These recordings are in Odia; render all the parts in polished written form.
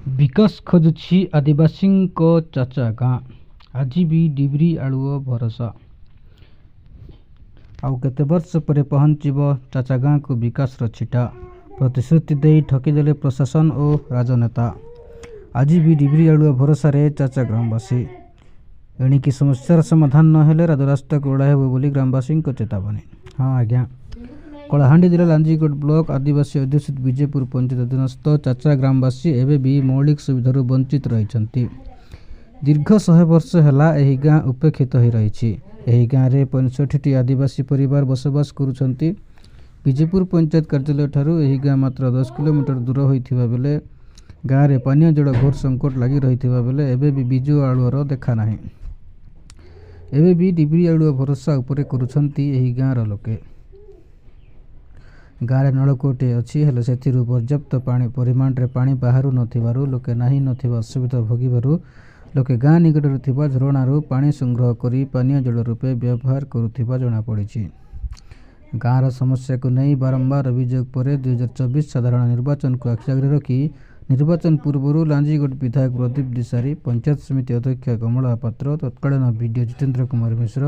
ବିକାଶ ଖୋଜୁଛି ଆଦିବାସୀଙ୍କ ଚାଚା ଗାଁ, ଆଜି ବି ଡିବିରି ଆଲୁଅ ଭରସା। ଆଉ କେତେ ବର୍ଷ ପରେ ପହଞ୍ଚିବ ଚାଚା ଗାଁକୁ ବିକାଶର ଛିଟା? ପ୍ରତିଶ୍ରୁତି ଦେଇ ଠକିଦେଲେ ପ୍ରଶାସନ ଓ ରାଜନେତା। ଆଜି ବି ଡିବିରି ଆଲୁଅ ଭରସାରେ ଚାଚା ଗ୍ରାମବାସୀ। ଏଣିକି ସମସ୍ୟାର ସମାଧାନ ନହେଲେ ରାଜରାସ୍ତାକୁ ଓହ୍ଲାଇବୁ ବୋଲି ଗ୍ରାମବାସୀଙ୍କ ଚେତାବନୀ। ହଁ ଆଜ୍ଞା, କଳାହାଣ୍ଡି ଜିଲ୍ଲା ଲାଞ୍ଜିଗଡ଼ ବ୍ଲକ ଆଦିବାସୀ ଅଧ୍ୟୁଷିତ ବିଜେପୁର ପଞ୍ଚାୟତ ଅଧୀନସ୍ଥ ଚାଚା ଗ୍ରାମବାସୀ ଏବେ ବି ମୌଳିକ ସୁବିଧାରୁ ବଞ୍ଚିତ ରହିଛନ୍ତି। ଦୀର୍ଘ 100 ବର୍ଷ ହେଲା ଏହି ଗାଁ ଉପେକ୍ଷିତ ହୋଇ ରହିଛି। ଏହି ଗାଁରେ 65ଟି ଆଦିବାସୀ ପରିବାର ବସବାସ କରୁଛନ୍ତି। ବିଜେପୁର ପଞ୍ଚାୟତ କାର୍ଯ୍ୟାଳୟଠାରୁ ଏହି ଗାଁ ମାତ୍ର 10 କିଲୋମିଟର ଦୂର ହୋଇଥିବା ବେଳେ ଗାଁରେ ପାନୀୟ ଜଳ ଘୋର ସଙ୍କଟ ଲାଗି ରହିଥିବା ବେଳେ ଏବେ ବି ବିଜୁ ଆଲୁଅର ଦେଖାନାହିଁ। ଏବେ ବି ଡିବିରି ଆଲୁଅ ଭରସା ଉପରେ କରୁଛନ୍ତି ଏହି ଗାଁର ଲୋକେ। ଗାଁରେ ନଳକୂଅଟିଏ ଅଛି, ହେଲେ ସେଥିରୁ ପର୍ଯ୍ୟାପ୍ତ ପାଣି ପରିମାଣରେ ପାଣି ବାହାରୁ ନଥିବାରୁ ଲୋକେ ନାହିଁ ନଥିବା ଅସୁବିଧା ଭୋଗିବାରୁ ଲୋକେ ଗାଁ ନିକଟରେ ଥିବା ଝରଣାରୁ ପାଣି ସଂଗ୍ରହ କରି ପାନୀୟ ଜଳ ରୂପେ ବ୍ୟବହାର କରୁଥିବା ଜଣାପଡ଼ିଛି। ଗାଁର ସମସ୍ୟାକୁ ନେଇ ବାରମ୍ବାର ଅଭିଯୋଗ ପରେ 2024 ସାଧାରଣ ନିର୍ବାଚନକୁ ଆଖିଆଗରେ ରଖି ନିର୍ବାଚନ ପୂର୍ବରୁ ଲାଞ୍ଜିଗଡ଼ ବିଧାୟକ ପ୍ରଦୀପ ଦିଶାରୀ, ପଞ୍ଚାୟତ ସମିତି ଅଧ୍ୟକ୍ଷା କମଳା ପାତ୍ର, ତତ୍କାଳୀନ ବିଡିଓ ଜିତେନ୍ଦ୍ର କୁମାର ମିଶ୍ର,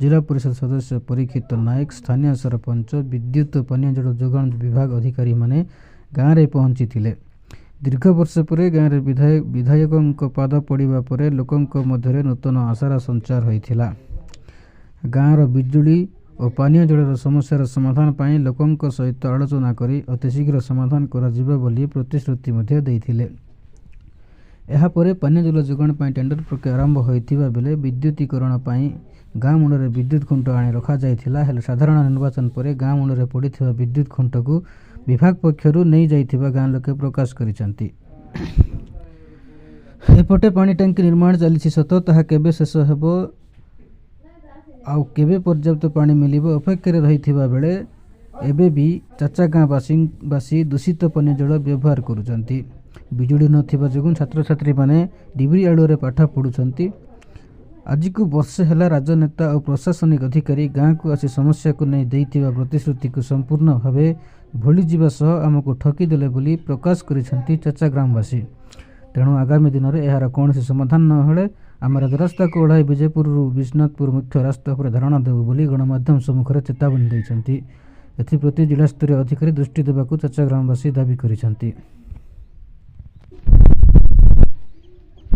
ଜିଲ୍ଲା ପରିଷଦ ସଦସ୍ୟ ପରୀକ୍ଷିତ ନାୟକ, ସ୍ଥାନୀୟ ସରପଞ୍ଚ, ବିଦ୍ୟୁତ ଓ ପାନୀୟ ଜଳ ଯୋଗାଣ ବିଭାଗ ଅଧିକାରୀମାନେ ଗାଁରେ ପହଞ୍ଚିଥିଲେ। ଦୀର୍ଘ ବର୍ଷ ପରେ ଗାଁରେ ବିଧାୟକଙ୍କ ପାଦ ପଡ଼ିବା ପରେ ଲୋକଙ୍କ ମଧ୍ୟରେ ନୂତନ ଆଶାର ସଞ୍ଚାର ହୋଇଥିଲା। ଗାଁର ବିଜୁଳି ଓ ପାନୀୟ ଜଳର ସମସ୍ୟାର ସମାଧାନ ପାଇଁ ଲୋକଙ୍କ ସହିତ ଆଲୋଚନା କରି ଅତିଶୀଘ୍ର ସମାଧାନ କରାଯିବ ବୋଲି ପ୍ରତିଶ୍ରୁତି ମଧ୍ୟ ଦେଇଥିଲେ। ଏହାପରେ ପାନୀୟ ଜଳ ଯୋଗାଣ ପାଇଁ ଟେଣ୍ଡର ପ୍ରକ୍ରିୟା ଆରମ୍ଭ ହୋଇଥିବା ବେଳେ ବିଦ୍ୟୁତୀକରଣ ପାଇଁ ଗାଁ ମୁଣ୍ଡରେ ବିଦ୍ୟୁତ ଖୁଣ୍ଟ ଆଣି ରଖାଯାଇଥିଲା। ହେଲେ ସାଧାରଣ ନିର୍ବାଚନ ପରେ ଗାଁ ମୁଣ୍ଡରେ ପଡ଼ିଥିବା ବିଦ୍ୟୁତ ଖୁଣ୍ଟକୁ ବିଭାଗ ପକ୍ଷରୁ ନେଇଯାଇଥିବା ଗାଁ ଲୋକେ ପ୍ରକାଶ କରିଛନ୍ତି। ଏପଟେ ପାଣି ଟାଙ୍କି ନିର୍ମାଣ ଚାଲିଛି ସତ, ତାହା କେବେ ଶେଷ ହେବ ଆଉ କେବେ ପର୍ଯ୍ୟାପ୍ତ ପାଣି ମିଳିବ ଅପେକ୍ଷାରେ ରହିଥିବା ବେଳେ ଏବେ ବି ଚାଚା ଗାଁ ବାସୀ ଦୂଷିତ ପାନୀୟ ଜଳ ବ୍ୟବହାର କରୁଛନ୍ତି। ବିଜୁଳି ନଥିବା ଯୋଗୁଁ ଛାତ୍ରଛାତ୍ରୀମାନେ ଡିବିରି ଆଲୁଅରେ ପାଠ ପଢ଼ୁଛନ୍ତି। ଆଜିକୁ ବର୍ଷେ ହେଲା ରାଜନେତା ଓ ପ୍ରଶାସନିକ ଅଧିକାରୀ ଗାଁକୁ ଆସି ସମସ୍ୟାକୁ ନେଇ ଦେଇଥିବା ପ୍ରତିଶ୍ରୁତିକୁ ସମ୍ପୂର୍ଣ୍ଣ ଭାବେ ଭୁଲିଯିବା ସହ ଆମକୁ ଠକିଦେଲେ ବୋଲି ପ୍ରକାଶ କରିଛନ୍ତି ଚାଚା ଗ୍ରାମବାସୀ। ତେଣୁ ଆଗାମୀ ଦିନରେ ଏହାର କୌଣସି ସମାଧାନ ନହେଲେ ଆମେ ରାଜରାସ୍ତାକୁ ଓହ୍ଲାଇ ବିଜେପୁରରୁ ବିଶ୍ୱନାଥପୁର ମୁଖ୍ୟ ରାସ୍ତା ଉପରେ ଧାରଣା ଦେବୁ ବୋଲି ଗଣମାଧ୍ୟମ ସମ୍ମୁଖରେ ଚେତାବନୀ ଦେଇଛନ୍ତି। ଏଥିପ୍ରତି ଜିଲ୍ଲାସ୍ତରୀୟ ଅଧିକାରୀ ଦୃଷ୍ଟି ଦେବାକୁ ଚାଚା ଗ୍ରାମବାସୀ ଦାବି କରିଛନ୍ତି।